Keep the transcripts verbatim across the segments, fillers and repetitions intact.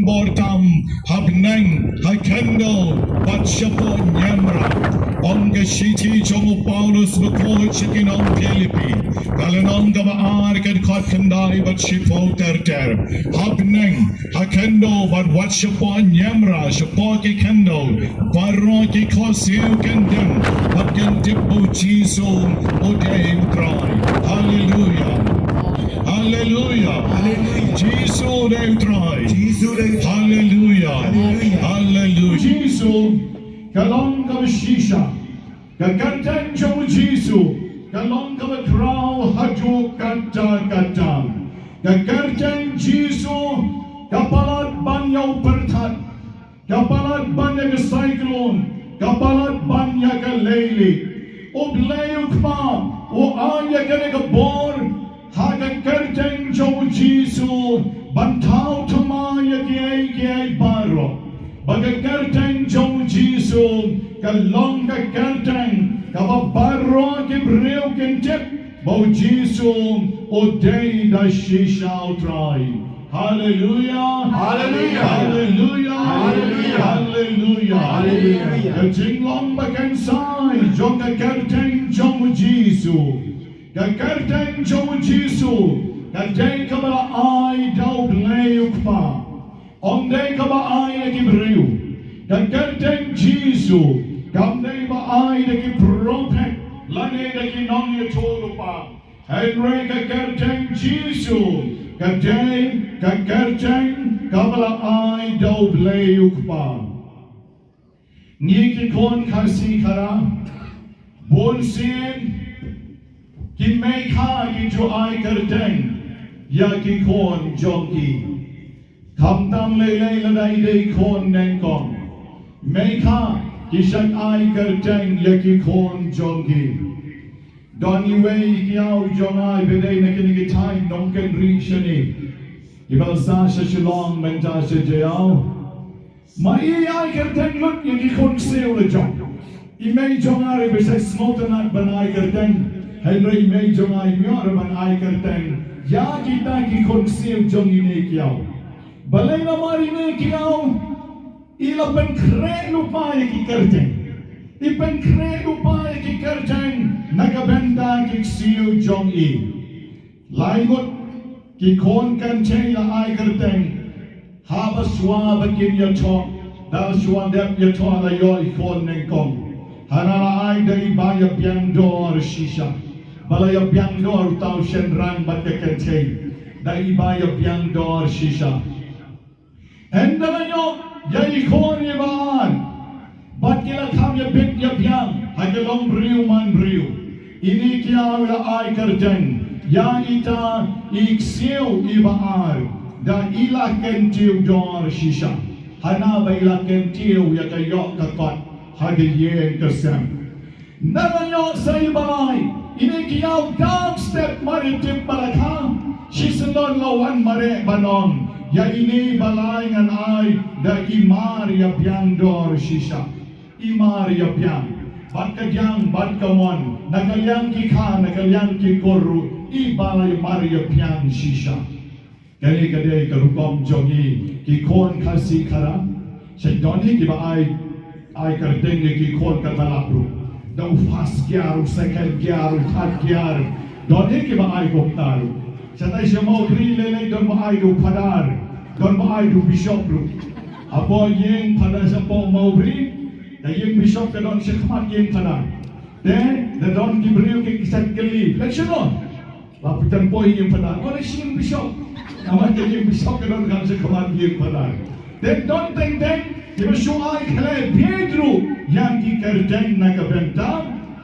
bor tam ha bneng, ha khyndew bad shapoh niamra. Ong ka shithi jong u Paulus bakhuid sha ki nong Philippi, ka lynnong kaba ar, ka dkhot khyndai bad shiphew ter ter. Ha bneng, ha khyndew bad wat shapoh niamra, shapoh ki khyndew, baroh ki khohsiew kin dem bad kin tip ba u Jisu u dei u Trai. Haleluya. Haleluya. Haleluya. Jisu u dei u Trai. Jisu u dei u Trai. Haleluya. Haleluya. Haleluya. Jisu ka long kaba shisha. Ka kyrteng jong u Jisu ka long kaba khraw haduh katta katta. Ka kyrteng Jisu ka palat ban ïa u pyrthat. Ka palat ban ïa ka cyclone, ka palat ban ïa ka leilieh. U Blei u Kpa u ai ïa kane ka bor ha ka kyrteng jong u Jisu ban thaw thymmai ïa kiei kiei baroh. Ba ka kyrteng jong u Jisu ka long ka kyrteng kaba baroh ki briew kin tip ba u Jisu u dei da shisha u Trai. Haleluya. Haleluya. Haleluya. Haleluya. Haleluya. Haleluya. Ka jinglong ba kynsai jong ka kyrteng jong u Jisu. Ka kyrteng jong u Jisu ka dei kaba la ai da u Blei u Kpa. Ym dei kaba ai da ki briew. Ka kyrteng Jisu kam dei ba ai da ki prophet lane da ki nongïathuhlypa. Hynrei ka kyrteng Jisu ka dei ka kyrteng kaba la ai da u Blei u Kpa. Ngi ki khun Khasi Khara, bunsien ki mei kha ki ju ai kyrteng ïa ki khun jong ki. Khamtam lei lei lada i dei khun nyngkong, mei kha ki shait ai kyrteng ïa ki khun jong ki. Don iwei i kiaw jong nga iba dei na kine ki thaiñ Nongkynrih shane, iba la sah sha Shillong mynta sha Jaïaw. Ma i ai kyrteng lut ïa ki khun ksiew la jong. I mei jong nga ruh iba shait sngewtynnat ban ai kyrteng, hynrei i mei jong nga im ïoh ruh ban ai kyrteng ïa kita ki khun ksiew jong ine i kiaw. Balei namar ine i kiaw i la pynkhreh lypa ïa ki kyrteng. I pynkhreh lypa ïa ki kyrteng na ka bynta ki ksiew jong i. Lai ngut ki khun kynthei la ai kyrteng. Haba shuwa ba kin ïathoh, da la shuwa dep ïathoh la ïoh i khun nyngkong. Hana la ai da iba ïa biang dor shisha. Ba la ïa biang dor uta u shynrang bad ka kynthei, da iba ïa biang dor shisha. Hynda la ïoh ïa i khun iba ar bad ki la kham ïa bit ïa biang ha ka long briew man briew, ine i kiaw i la ai kyrteng ïa ita i ksiew iba ar da i la kyntiew dor shisha. Hana ba i la kyntiew ïa ka ïoh ka kot ha ka ïing ka sem. Naba ïoh sa iba lai, ine i kiaw dang step mar i tip ba la kha. Shisyndon la wan mareh ban ong ïa ine iba lai ngan ai da i mar ïa biang dor shisha. I mar ïa biang bad ka diang bad ka mon, na ka liang ki kha na ka liang ki kur ruh iba lai mar ïa biang shisha. Kane ka dei ka rukom jong ngi ki khun Khasi Khara. Sa don hi kiba ai, ai kyrteng ïa ki khun katba lap ruh, da u first gear, u second gear, u third gear. Don hi kiba ai kumta ruh. Shatai sha Mawbri lei lei don ba ai da u phadar, don ba ai da u bishop ruh. Hapoh ïing phadar shapoh Mawbri, ka ïing bishop ka don shakhmat ïing phadar. Te da don ki briew ki kynsan kylli, lei sha don ba pyntan poi ïing phadar, ko lei sha ïing bishop. Namar ka ïing bishop ka don kane shakhmat ïing phadar. Te don teng teng kiba shu ai khlem bieit ruh ïa ki kyrteng na ka bynta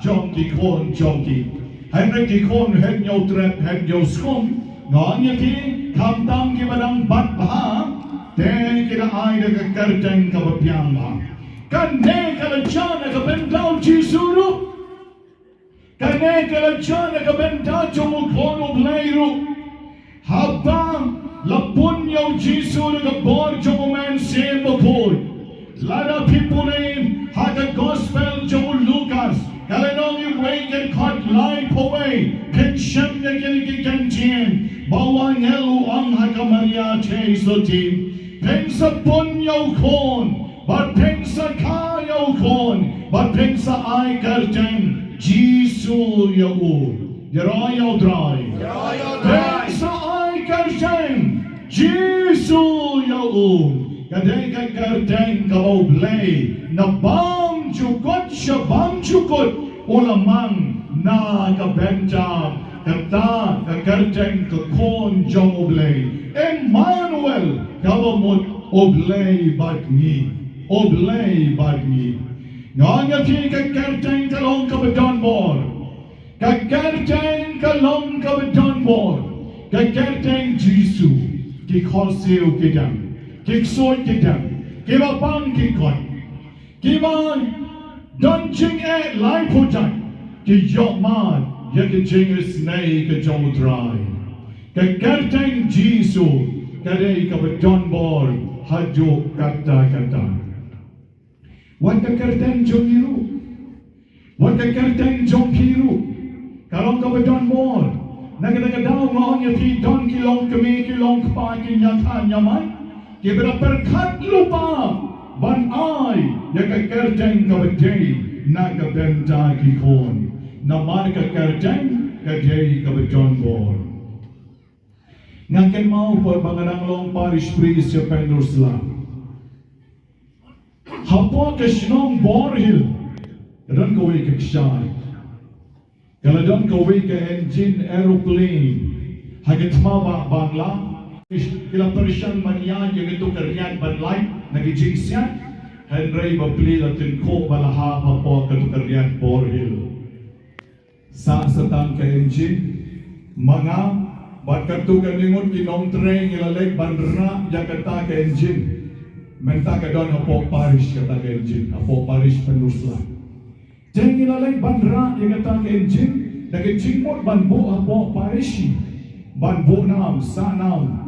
jong ki khun jong ki. Hynrei ki khun hynñiew tret hynñiew skum, nga ong ïa ki, khamtam kiba dang bat bha, te ki la ai da ka kyrteng kaba biang bha. Kane ka la jia na ka bynta u Jisu ruh. Kane ka la jia na ka bynta jong u Khun u Blei ruh. Haba la pun ïa u Jisu da ka bor jong u Mynsiem Bakhuid, lada phi pule ha ka Gospel jong u Lukas, ka lynnong iwei ka dkhot laiphew wei, phin shem ïa kine ki kyntien ba u angel u ong ha ka Maria Theisotti. Phin sa pun ïa u khun, bad phin sa kha ïa u khun, bad phin sa ai kyrteng Jisu ïa u. Ïaroh ïa U Trai. Phin sa ai kyrteng Jisu ïa u. Ka dei ka kyrteng kaba U Blei na bam jukut sha bam jukut u la mang na ka bynta kata ka kyrteng ka Khun jong U Blei, Emmanuel, kaba mut U Blei bad ngi. U Blei bad ngi. Nga ong ïa phi, ka kyrteng ka long kaba don bor. Ka kyrteng ka long kaba don bor. Ka kyrteng Jisu. Ki khohsiew ki dem, ki ksuid ki dem, kiba pang ki koit, kiba don jingeh laiphew jait, ki ïohmad ïa ka jingisynei ka jong U Trai. Ka kyrteng Jisu ka dei kaba don bor haduh katta katta. Wat ka kyrteng jong ngi ruh, wat ka kyrteng jong phi ruh, ka long kaba don bor. Na kata ka daw nga ong ïa phi, don ki longkmie ki longkpa, ki ñiakha ñiamai, kiba la pyrkhat lypa ban ai ïa ka kyrteng kaba dei na ka bynta ki khun. Namar ka kyrteng ka dei kaba don bor. Nga kynmaw por ba nga dang long parish priest sha Pynursla. Hapoh ka shnong Bor Hill ka don kawei ka kshaid. Ka la don kawei ka engine aeroplane ha ka thma ba Bangla. Ki la pyrshang ban ïaid ïa kato ka riat ban lait na ka jingsiat, hynrei ba plie la tyngkhuh ba la hap hapoh kato ka riat Bor Hill. Sah sa tang ka engine, ma nga bad katto katne ngut ki nongtrei ngi la leit ban rah ïa kata ka engine. Mynta ka don hapoh parish kata ka engine, hapoh parish Pynursla. Te ngi la leit ban rah ïa kata ka engine da ka jingmut ban buh hapoh parish, ban buh nam, sah nam.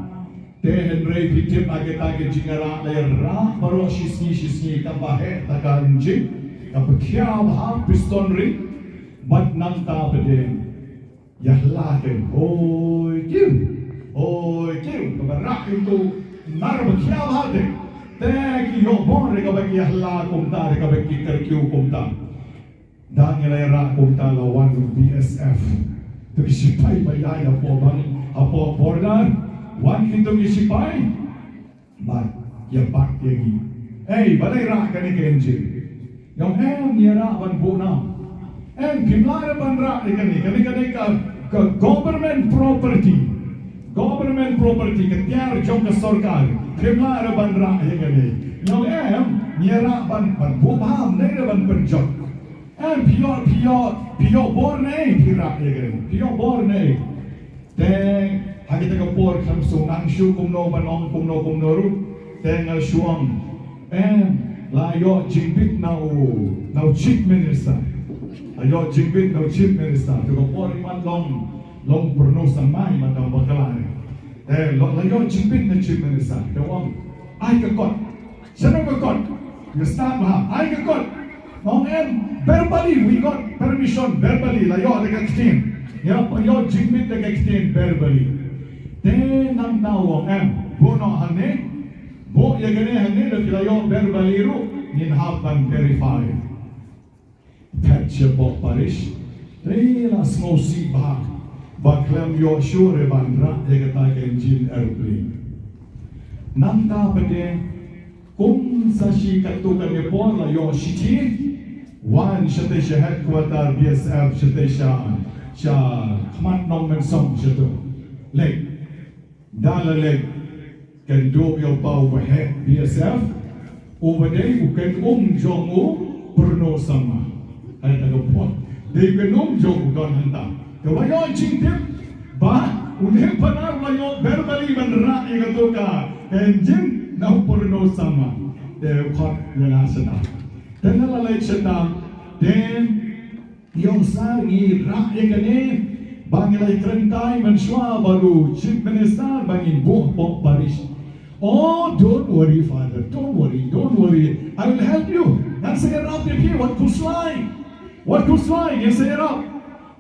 Te hynrei phi tip, ha kata ka jingïarah la ïarah baroh shisngi shisngi, kaba heh ta ka engine, kaba khia bha piston ring. Bad nangta pat de ïa hla kein, oi kiw, oi kiw, kaba rah ïa uto u nar ba khia bha te. Te ki ïoh bor ïa kaba ki ïa hla kumta, ïa kaba ki kyrkiw kumta. Dang ïa la ïarah kumta la wan u B S F. To ki shipai ba ïaid hapoh bang, hapoh border. Wan kito ki shipai. Bad ïa bat ïa ngi. Ei, balei rah kane ka engine? Nga ong em, ïarah ban buh nam. Em, phim lah ruh ban rah ïa kane, kane, kane ka, ka government property. Government property, ka tiar jong ka sorkar. Phim lah ruh ban rah ïa kane. Nga ong em, ïarah ban, ban buh bha, ym dei ruh ban pynjot. Em, phi ïoh, phi ïoh, phi ïoh bor ne, phi rah ïa kane. Phi ïoh bor ne. Te ha kita ka por kam shu nang shu kumno ban ong kumno kumno ruh. Te nga shu ong, em, la ïoh jingbit na u, na u Chief Minister. La ïoh jingbit na u Chief Minister. Te ka por i man long, long Pyrno Sangma i man tang bakla ne. Te la ïoh jingbit na Chief Minister. Te ong, ai ka kot. Sha ka kot. Nga stad bha. Ai ka kot. Ong em, verbally, we got permission, verbally, la ïoh da ka ktien. Ïa, ïoh jingbit da ka ktien, verbally. Te nangta u ong em, buh noh hangne. Buh ïa kane hangne, da ki la ïoh verbally ruh, ngin hap ban verify. Phet shapoh parish. Te la sngewsih bha ba khlem ïoh shuh re ban rah ïa kata ka engine aeroplane. Nangta pat de, kum sa shi katto katne por la ïoh shithi wan shatei sha headquarter B S F shatei sha, sha khmat Nongmynsong shato. Leit. Da la leit, kynduh ïa u pa uba heh B S F, uba dei u kynum jong u Pyrno Sangma. Hai ta ka pok. Dei u kynum jong u don hangta. Te la ïoh jingtip ba une u Pyrno la ïoh verbally ban rah ïa kato ka engine na u Pyrno Sangma. Te u khot ïa nga shata. Te nga la leit shata. Te Ïa u sar ngi rah ïa kane ba ngi la kren tai mynshuwa bad u Chief Minister ba ngin buh hapoh parish. Oh, don't worry, Father. Don't worry. Don't worry. I will help you. Ngan sa ïarap ïa phi. Wat khuslai. Wat khuslai. Ngan sa ïarap.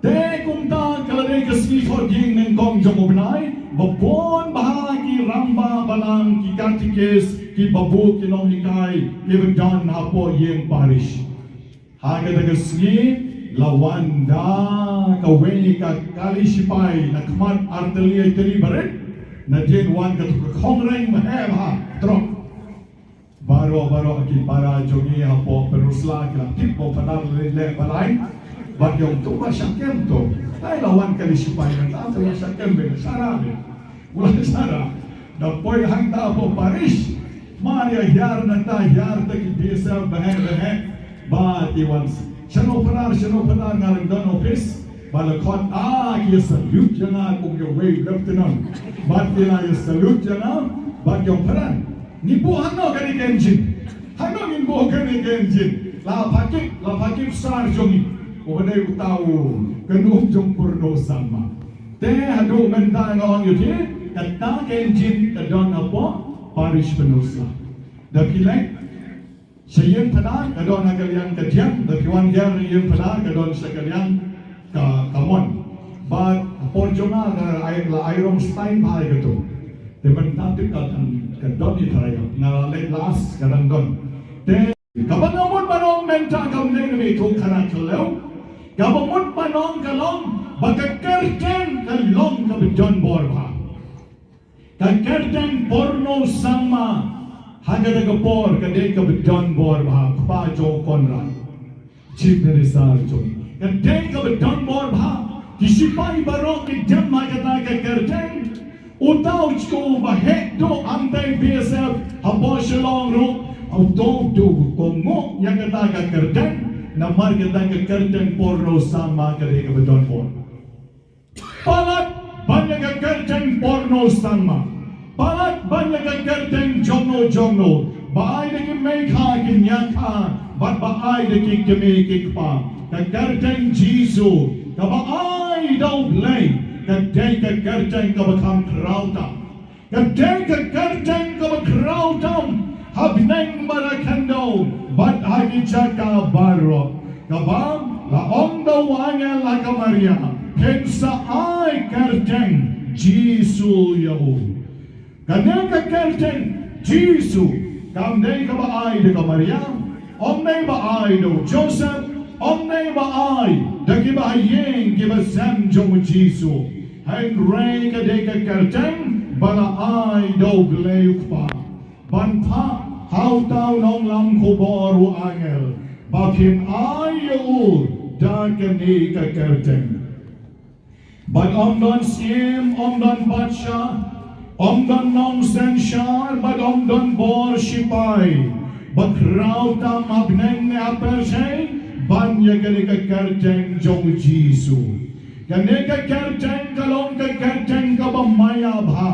Te kumta ka la dei ka sngi khot ïing nyngkong jong u bnai, ba bun bha ki rangbah balang, ki katikis, ki babu, ki nonghikai, ki ba don hapoh ïing parish. Ha kata ka sngi la wan da kawei ka kali shipai na khmat artylli tylli barit, nadien wan kata ka khongreng ba heh bha, trok. Baroh baroh ki para jong ngi hapoh Pynursla ki la tip ba u Phadar leh leh balai. Bad ki ong, to ba shah kem to. Ai, la wan kali shipai nangta, to ba shah kem, bad shara bad. U la shara. Da poi hangta hapoh parish. Mar ïa hiar nangta, hiar ta ki bishop ba heh ba heh. Bad ki wan, shano Phadar, shano Phadar, nga dang don office. Bad la khot, ah, ki ïa salute ïa nga kum ïa uwei u lieutenant. Bad ki la ïa salute ïa nga, bad ki ong, Phadar, ngi buh hangno kane ka engine? Hangno ngin buh kane ka engine? La pha kit, la pha kit u sar jong ngi, uba dei uta u kynhun jong Purno Sangma. Te haduh mynta nga ong ïa phi, kata ka engine ka don hapoh parish Pynursla. Da phi leit sha ïing Phadar ka don ha ka liang ka diang, da phi wan hiar na ïing Phadar ka don sha ka liang ka, ka mon. Bad ha por jong nga la ai, la ai rong style bha ïa kato. Te mynta tip ka dang, ka don ïa tharai, nga la leit last, ka dang don. Te kaba nga mut ban ong mynta kam dei na me tu khana kalew. Kaba mut ban ong ka long ba ka kyrteng ka long kaba don bor bha. Ka kyrteng Purno Sangma ha kata ka por ka dei kaba don bor bha, kpa jong u Conrad, Chief Minister jong ngi. Ka dei kaba don bor bha. Ki shipai baroh ki dem ha kata ka kyrteng. Uta u chief uba heh duh hangtai B S F hapoh Shillong ruh, uta u duh kohnguh ïa kata ka kyrteng. Namar kata ka kyrteng Purno Sangma ka dei kaba don bor. Palat ban ïa ka kyrteng Purno Sangma. Palat ban ïa ka kyrteng jongno jongno. Ba ai da ki meikha ki ñiakha, bad ba ai da ki kmie ki kpa. Ka kyrteng Jisu, kaba ai da U Blei, ka dei ka kyrteng kaba kham khraw tam. Ka dei ka kyrteng kaba khraw tam ha bneng bad ha khyndew bad ha ki jaka baroh. Kaba la ong da u angel ha ka Maria, phin sa ai kyrteng Jisu ïa u. Kane ka kyrteng Jisu kam dei kaba ai da ka Maria, ym dei ba ai da u Joseph, ym dei ba ai da kiba ha ïing kiba sem jong u Jisu. Hynrei ka dei ka kyrteng ba la ai da U Blei U Kpa ban phah ha uta u nonglam khubor, u angel, ba phin ai ïa u da kane ka kyrteng. Bad ym don syiem, ym don badshah, ym don nongsynshar, bad ym don bor shipai ba khraw tam ha bneng ne ha pyrthei ban ïa kane ka kyrteng jong u Jisu. Kane ka kyrteng ka long ka kyrteng kaba maïa bha.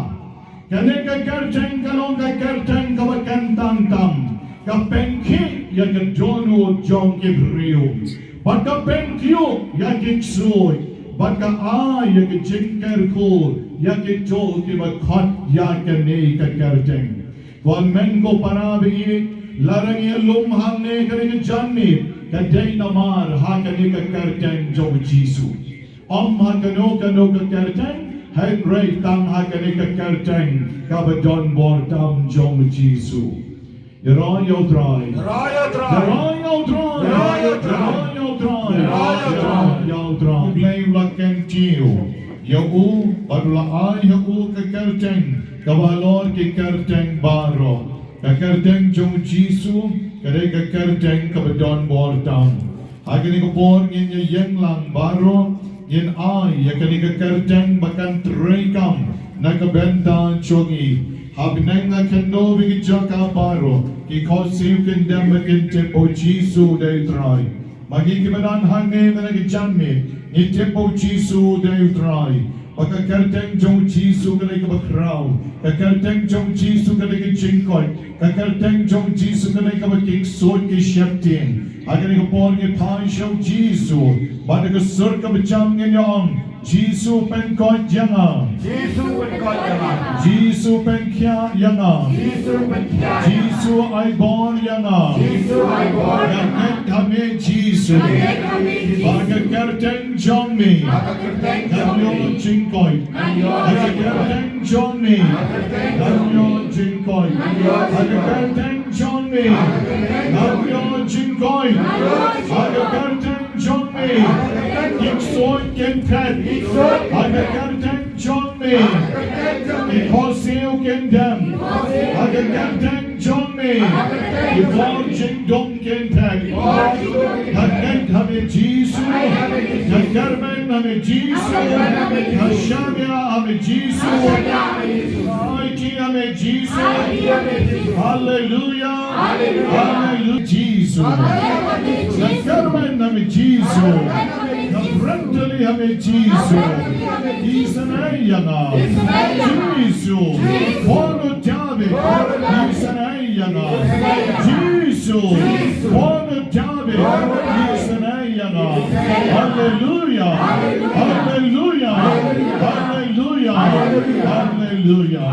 Kane ka kyrteng ka long ka kyrteng kaba kyntang tam. Ka pynkhih ïa ka dohnud jong ki briew. Bad ka pynkiew ïa ki ksuid. Bad ka ai ïa ka jingkyrkhu ïa kito kiba khot ïa kane ka kyrteng. Ko hynmen ko para baieit, lada ngi lum hangne kane ka janmiet, ka dei namar ha kane ka kyrteng jong u Jisu. Ym ha kano kano ka kyrteng, hynrei tang ha kane ka kyrteng kaba don bor tam jong u Jisu. Ïaroh ïa u Trai. Ïaroh ïa u Trai. Ïaroh ïa u Trai. Ïaroh ïa u Trai. Ïaroh ïa u Trai. Ïaroh ïa u Trai. U Blei u la kyntiew ïa u bad u la ai ha u ka kyrteng kaba halor ki kyrteng baroh. Ka kyrteng jong u Jisu ka dei ka kyrteng kaba don bor tam. Ha kane ka por ngin ïa ïeng lang baroh, ngin ai ïa kane ka kyrteng ba kan treikam na ka bynta jong ngi. Ha bneng ha khyndew bad ki jaka baroh, ki khohsiew kin dem bad kin tip ba u Jisu u dei u Trai. Ma ngi kiba don hangne mynta ka janmiet, ngi tip ba u Jisu u dei u Trai. Ba ka kyrteng jong u Jisu ka dei kaba khraw. Ka kyrteng jong u Jisu ka dei ka jingkoit. Ka kyrteng jong u Jisu ka dei kaba ki ksuid ki sheptieng. Ha kane ka por ngi phai sha u Jisu. Bad da ka sur kaba jam ngin ïa ong, Jisu pynkhiah ïa nga. Jisu pynkhiah ïa nga. Jisu pynkhiah ïa nga. Jisu pynkhiah ïa nga. Jisu ai bor ïa nga. Jisu ai bor ïa nga. Nga ngeit ha me Jisu. Nga ngeit ha me Jisu. Ha ka kyrteng jong me. Ha ka kyrteng jong me. Ngan ïoh jingkoit. Ngan ïoh jingkoit. Ha ka kyrteng jong me. Ha ka kyrteng jong me. Ngan ïoh jingkoit. Ngan ïoh jingkoit. Ha ka kyrteng jong me. Ha ka kyrteng jong me. Ngan ïoh jingkoit. Ngan ïoh jingkoit. Ha ka kyrteng jong me. Ki ksuid kin phet. Ha ka kyrteng jong me. Ki khohsiew kin dem. Ha ka kyrteng jong me. Ki bor jingdum kin phet. Nga ngeit ha me Jisu. Nga kyrmen ha me Jisu. Nga shaniah ha me Jisu. Nga aiti ha me Jisu. Haleluia. Haleluia. Jisu. Nga kyrmen ha me Jisu. Nga bret tylli ha me Jisu. Isynei ïa nga. Jisu. Khun u Dabid. Isynei ïa nga. Jisu. Khun u Dabid. Isynei ïa nga. Haleluia. Haleluia. Haleluia. Haleluia.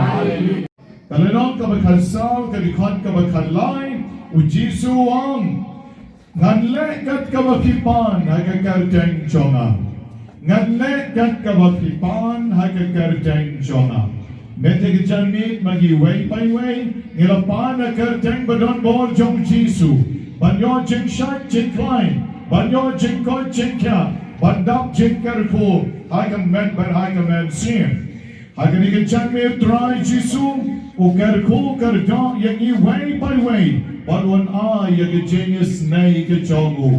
Ka lynnong kaba khatsaw, ka dkhot kaba khatlai, u Jisu u ong, ngan leh kat kaba phi pan ha ka kyrteng jong nga. Ngan leh kat kaba phi pan ha ka kyrteng jong nga. Mynta ka janmiet ma ngi iwei pa iwei, ngi la pan ha ka kyrteng ba don bor jong u Jisu, ban ïoh jingshait jingkhlaiñ, ban ïoh jingkoit jingkhiah, ban dap jingkyrkhu ha ka met bad ha ka mynsiem. Ha kane ka janmiet Trai Jisu, u kyrkhu kyrdoh ïa ngi iwei pa iwei, bad un ai ïa ka jingisynei ka jong u.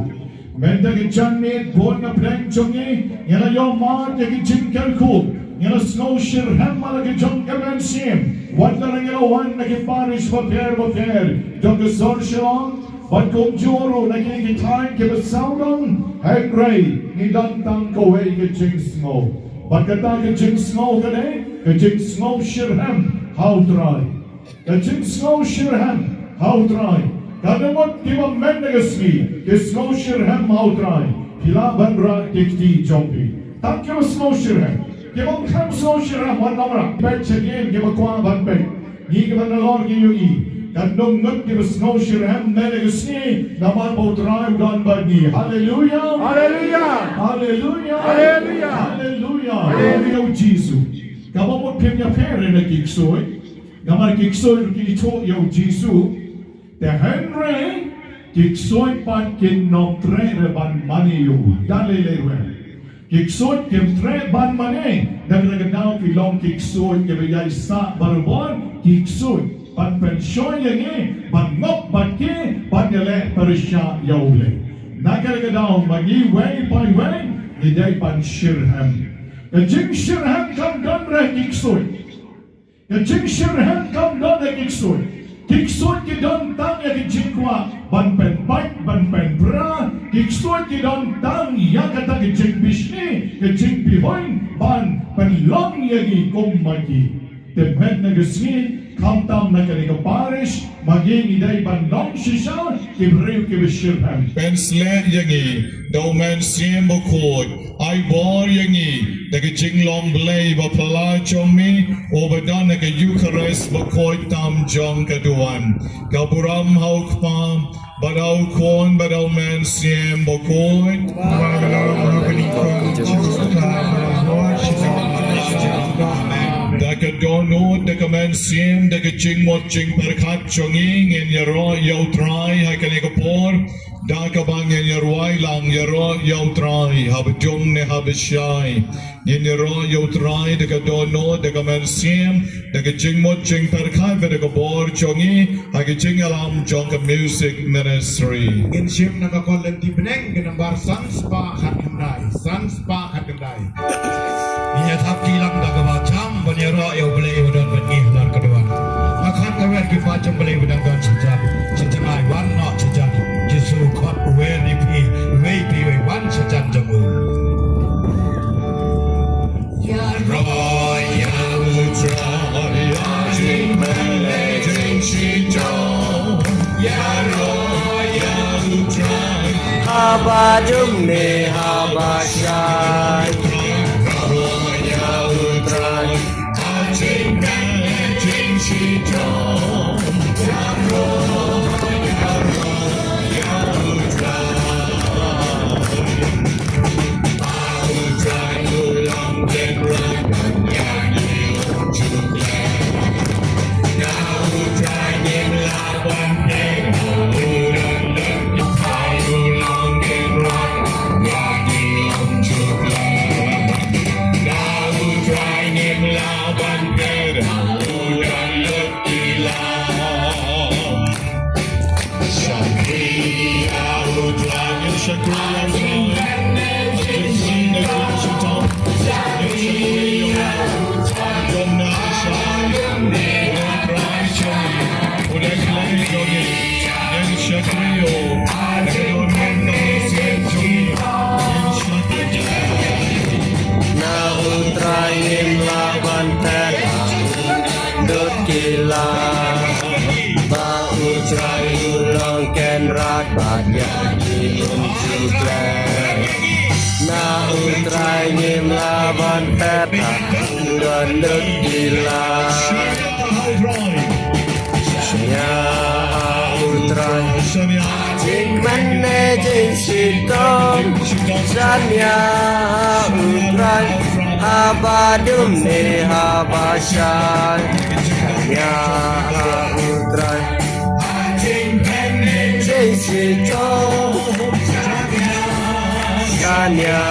Mynta ka janmiet bun na pdeng jong ngi, ngi la ïoh mad ïa ka jingkyrkhu, ngi la sngew shitrhem ha la ka jong ka mynsiem, wat la ngi la wan na ki parish bapher bapher jong ka sor Shillong, bad kumjuh ruh na kine ki thaiñ kiba sawdong, hynrei ngi don tang kawei ka jingsngew. Bad kata ka jingsngew ka dei ka jingsngew shitrhem ha u Trai. Ka jingsngew shitrhem ha u Trai. Katno ngut kiba mynta ka sngi ki sngew shitrhem ha u Trai? Phi lah ban rah ki kti jong phi. Tang kiba sngew shitrhem. Kiba ym sngew shitrhem wat nym rah. Peit sha kine kiba kwah ban peit. Ngi kiba nalor ngi ïohi. Katno ngut kiba sngew shitrhem mynta ka sngi namar ba u Trai u don bad ngi. Haleluia. Haleluia. Haleluia. Haleluia. Haleluia. Haleluia. Jisu. Kaba mut phim ïapher na ki ksuid. Namar ki ksuid ruh ki ithuh ïa u Jisu. Te hynrei ki ksuid pat kin nym treh re ban mane ïa u. Da lei lei ruh. Ki ksuid kim treh ban mane, da kata ka daw ki long ki ksuid kiba ïaisah barabor, ki ksuid ban pynshoi ïa ngi, ban ngop bad ki, ban ïaleh pyrshah ïa U Blei. Na kata ka daw ma ngi iwei pa iwei ngi dei ban shitrhem. Ka jingshitrhem kam don re ki ksuid. Ka jingshitrhem kam don ha ki ksuid. Ki ksuid ki don tang ïa ka jingkwah ban pynbeit, ban pynbra. Ki ksuid ki don tang ïa kata ka jingbishni, ka jingpihuiñ ban pynlong ïa ngi kum ma ki. Te mynta ka sngi, khamtam na kane ka parish, ma ngi ngi dei ban long shisha ki briew kiba shitrhem. Pynsleh ïa ngi da U Mynsiem Bakhuid. Ai bor ïa ngi da ka jinglong Blei ba phylla jong me, uba don ha ka Eukharist bakhuid tam jong ka duwan. Ka burom ha U Kpa, bad ha U Khun, bad ha U Mynsiem Bakhuid. Da ka dohnud, da ka mynsiem, da ka jingmut jingpyrkhat jong ngi, ngin ïaroh ïa U Trai ha kane ka por. Da kaba ngin ïa rwai lang ïaroh ïa U Trai, haba jong ne haba shai. Ngin ïaroh ïa U Trai da ka dohnud, da ka mynsiem, da ka jingmut jingpyrkhat, bad da ka bor jong ngi, ha ka jingïalam jong ka music ministry. Ngin shim na ka kot lynti bneng ka nambar san spah khatkhyndai, san spah khatkhyndai. Ngi ïa thap kti lang da kaba jam ban ïaroh ïa U Blei uba don bad ngi halor ka duwan. Nga khot kawei ki paid jong U Blei ba dang don sha jan. Sha jan ai wan noh sha jan. Jisu khot uwei ïa phi, uwei ïa phi, uwei wan sha jan jong u. Ïaroh ïa U Trai, ïa jingmane jingshitom. Ïaroh ïa U Trai. Haba jong ne haba shai. Na U Trai ngim lah ban phet ha u dud ki la. Ba U Trai u long Kynrad bad ïa ki um ju klet. Na U Trai ngim lah ban phet ha u dud ki la. Shania ha U Trai. Jingkmen ne jingshitom. Shania ha U Trai. Haba dum ne haba shai. Shania ha U Trai. Jingshitom. Shania